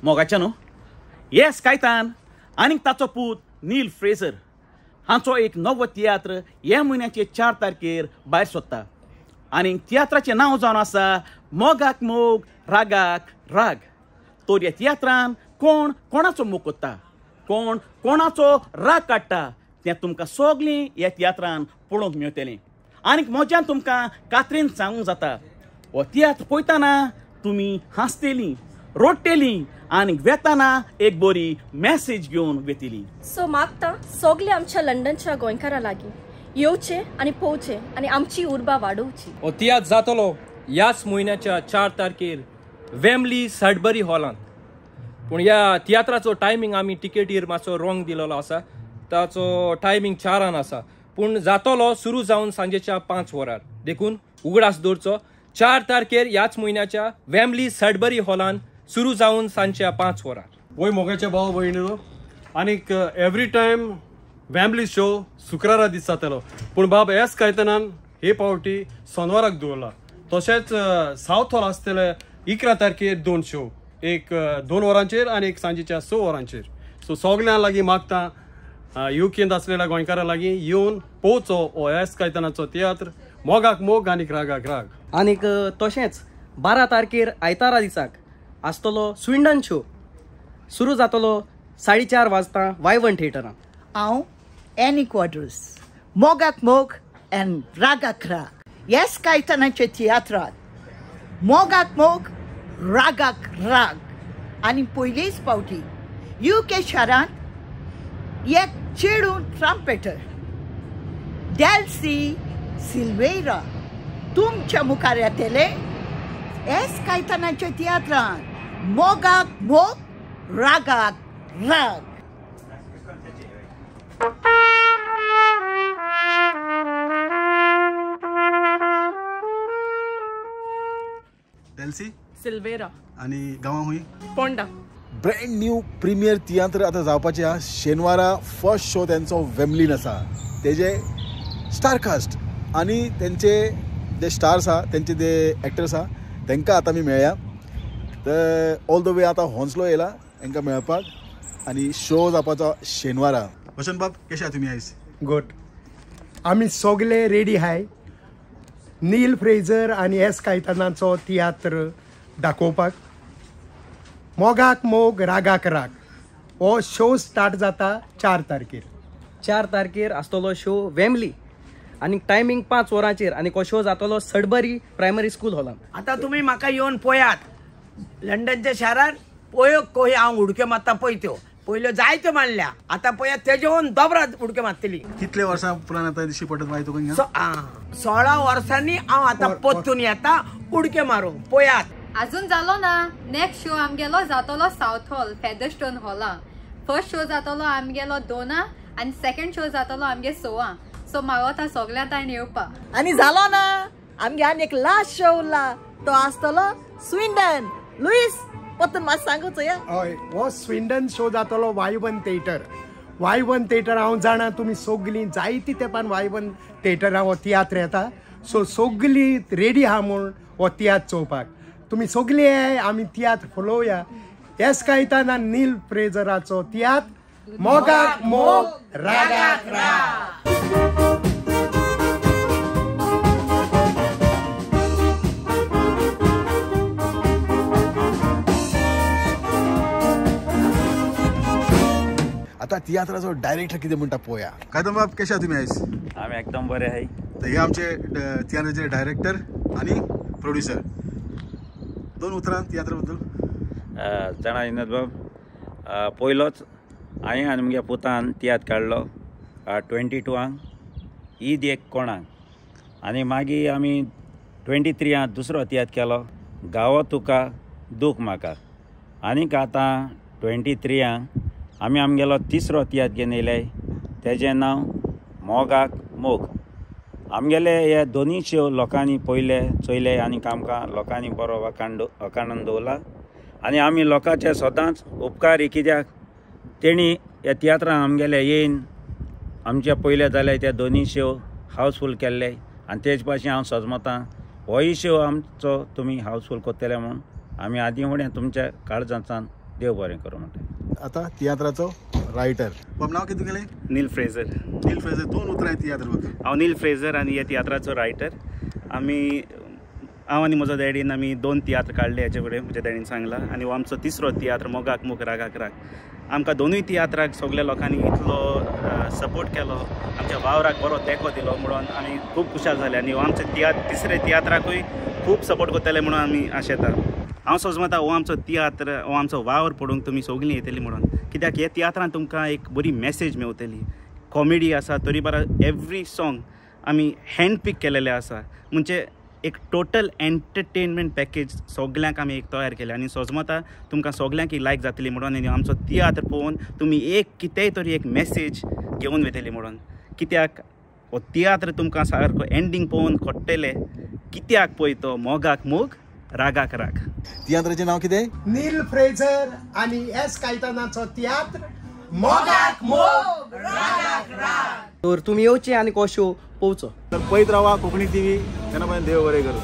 मोगाच्या न्हू येस कायतान आनीक ताचो पूत नील फ्रेजर हांचो एक नवो तियात्र ह्या म्हयन्याचे 4 तारखेर भायर सोदता आनी तियात्राचें नांव जावन आसा मोगाक मोग रागाक राग। तर ह्या तियात्रान कोण कोणाचो मोग कोत्ता, कोण कोणाचो राग काडटा तें तुमकां सगळीं ह्या तियात्रान पळोवंक मेळटलें। आनीक म्हज्यान तुमकां कात्रीन सांगूंक जाता, हो तियात्र पळयतना तुमी हांसतलीं, रडटलीं आनी वेताना एक बरी मॅसेज घेवन वेतली। सो मागता सगळे आमच्या लंडनच्या गोंयकारां लागीं येवचे आनी पळोवचे आनी आमची उर्बा वाडोवची। हो तियात्र जातलो ह्याच म्हयन्याच्या 4 तारखेर वेम्बली सडबरी हॉलांत। पूण ह्या तियात्राचो टायमींग आमी टिकेटीर मातसो रोंग दिलेलो आसा, ताचो टायमींग 4 आसा, पूण जातलो सुरू जावन सांजेच्या 5 वरार। देखून उगडास दवरचो 4 तारखेर ह्याच म्हयन्याच्या वेम्बली सडबरी हॉलान सुरू जावन सांजच्या 5 वरार। वय मोगाचे भाव भयणीनो, आनीक एवरी टायम वेम्बली शो शुक्रारा दीस जातलो, पूण बाब एस कायतानान हे पावटी सोनवाराक दवरला। तशेंच सावथ हॉल आसतले 11 तारखेर 2 शो, एक 2 वरांचेर आनी एक सांजेच्या 6 वरांचेर। सो सगळ्यां लागीं मागता युकेंत आसलेल्या गोंयकारां लागीं येवन पळोवचो हो एस कायतानाचो तियात्र मोगाक मोग आनीक रागाक राग। आनीक तशेंच 12 तारखेर आयतारा दिसाक आसतलो स्विंडन शो, सुरू जातलो 4:30 वाजता वायवन थिएटरान। हांव एनी क्वाड्रस मोगाक मोग आनी रागाक राग येस कायतानाचे तियात्रांत मोगाक मोग रागाक राग आनी पयलीच फावटी युके शारांत एक चेडूं ट्रम्पेटर डेल्सी सिल्वेरा तुमच्या मुखार येतले एस कायतानाच्या तियात्रांत मोगाक मोग रागाक राग। डेल्सी सिल्वेरा आनी गांवां हुंय पोंडा। ब्रँड न्यू प्रिमियर तियात्र आतां जावपाचे आहा। शेनवारा फर्स्ट शो तेंचो वेम्बलीन आसा, तेजे स्टार कास्ट आनी तेंचे जे स्टार्स आहा, तेंचे जे एक्टर्स आहा तेंकां आतां आमी मेळया। तर ऑल the वे आतां होन्सलो येयला हेंकां मेळपाक आनी शो जावपाचो शेनवारा। वसंत बाब, कशे आहा तुमी आयज? गुड, आमी सगळे रेडी आहाय नील फ्रेजर आनी एस कायतानाचो तियात्र दाखोवपाक। मोगाक मोग रागाक राग हो शो स्टार्ट जाता 4 तारखेर। 4 तारखेर आसतलो शो वेम्बली आनी टायमींग 5 वरांचेर आनी हो शो जातलो सडबरी प्रायमरी स्कूल हॉलान। आतां तुमी म्हाका येवन पळयात लंडनच्या शारान, पळय कोही हांव उडक्यो मारता पळय त्यो पयल्यो जायत्यो मारल्या, आतां पळयात तेजे दोबरात उडक्यो मारतली। कितले वर्सां उपरांत आतां दिश्टी पडत मागीर तुका? 16 वर्सांनी हांव आतां परतून येता उडक्यो मारूंक, पळयात। अजून जालो ना नेक्स्ट शो आमगेलो जातलो सावथ हॉल फेदरस्टोन हॉला। फर्स्ट शो जातलो आमगेलो 2 आनी सेकंड शो जातलो आमगे 6। सो मागोता सगळ्या ताण येवपा। आनी जालो ना आमगे आनी एक लास्ट शो उरला, तो आसतलो स्विंडन। लुईस परतून मातशें सांगू चोया। हय, हो स्विंडन शो जातलो वायवन थिएटर। वायवन थिएटर हांव जाणा तुमी सगळीं जायती तेंपान वायवन थिएटरान हो तियात्र येता, सो सगळीं रेडी आहा म्हूण हो तियात्र चोवपाक। तुमी सगळीं येयाय, आमी तियात्र फुलोवया। एस कायताना नील फ्रेजराचो तियात्र मोगाक मोग रागाक राग। आतां तियात्राचो डायरेक्टर कितें म्हणटा पळोवया। कायतान बाब, कशे आहा तुमी आयज? आमी एकदम बरे आहाय। तर हे आमचे तियात्राचे डायरेक्टर आनी प्रोड्युसर। 2 उतरां तियात्रा बद्दल। जाणा विनोद बाब, पयलोच हांवें आनी म्हज्या पुतान तियात्र काडलो 22 ईद एक कोणाक, आनी मागीर आमी 23 दुसरो तियात्र केलो गांवो तुका दूख म्हाका। आनीक आतां 23 आमी आमगेलो तिसरो तियात्र घेवन येयले, तेजें नांव मोगाक मोग। आमगेले हे दोनूय शो लोकांनी पळयले चोयले आनी आमकां लोकांनी बरो वखाणून दवरला आनी आमी लोकांचे सदांच उपकारी, कित्याक तेणी ह्या तियात्रां आमगेले येवन आमचे पयले जाले ते दोनूय शो हावसफूल केल्ले आनी तेज पाशी हांव सजमतां होय शो आमचो तुमी हावसफूल करतले म्हूण आमी आदीं फुडें तुमच्या काळजांतल्यान देव बरें करूं म्हणटा. आतां तियात्राचो रायटर बाब, नांव कितें तुगेलें? नील फ्रेजर. नील फ्रेजर, दोन उतरां तियात्र बद्दल. हांव नील फ्रेजर आनी ह्या तियात्राचो रायटर. आमी हांव आनी म्हजो डॅडीन आमी 2 तियात्र काडले हेचे फुडें, म्हज्या डॅडीन सांगलां, आनी हो आमचो तिसरो तियात्र मोगाक मोग रागाक राग. आमकां दोनूय तियात्राक सगल्या लोकांनी इतलो सपोर्ट केलो, आमच्या वावराक बरो तेंको दिलो म्हणून आमी खूब खुशाल जाले आनी हो आमच्या तिसरे तियात्राकूय खूब सपोर्ट करतले म्हणून आमी आशेता. हांव सोजमता हो आमचो तियात्र, हो आमचो वावर पडूंक तुमी सगळीं येतली म्हणून, कित्याक ह्या तियात्रान तुमकां एक बरी मॅसेज मेवतली. कॉमेडी आसा तरी बरा एवरी सॉंग आमी हँड पीक केलेलें आसा, म्हणजे एक टोटल एंटरटेनमेंट पॅकेज सगल्यांक आमी एक तयार केलें आनी सोजमता तुमकां सगल्यांक लायक जातली म्हणून. आनी आमचो तियात्र पळोवन तुमी एक कितेंय तरी एक मॅसेज घेवन वयतली म्हणून, कित्याक हो तियात्र तुमकां सारको एंडींग पळोवन कळटलें कित्याक पळय तो मोगाक मोग रागाक राग. तियात्राचें नांव कितें? नील फ्रेजर आनी एस कायतानाचो तियात्र मोगाक मोग रागाक राग. तर तुमी येवचे आनी हो शो पळोवचो. तर पळयत रावा कोंकणी टीव्ही. तेन्ना पर्यंत देव बरें करूं.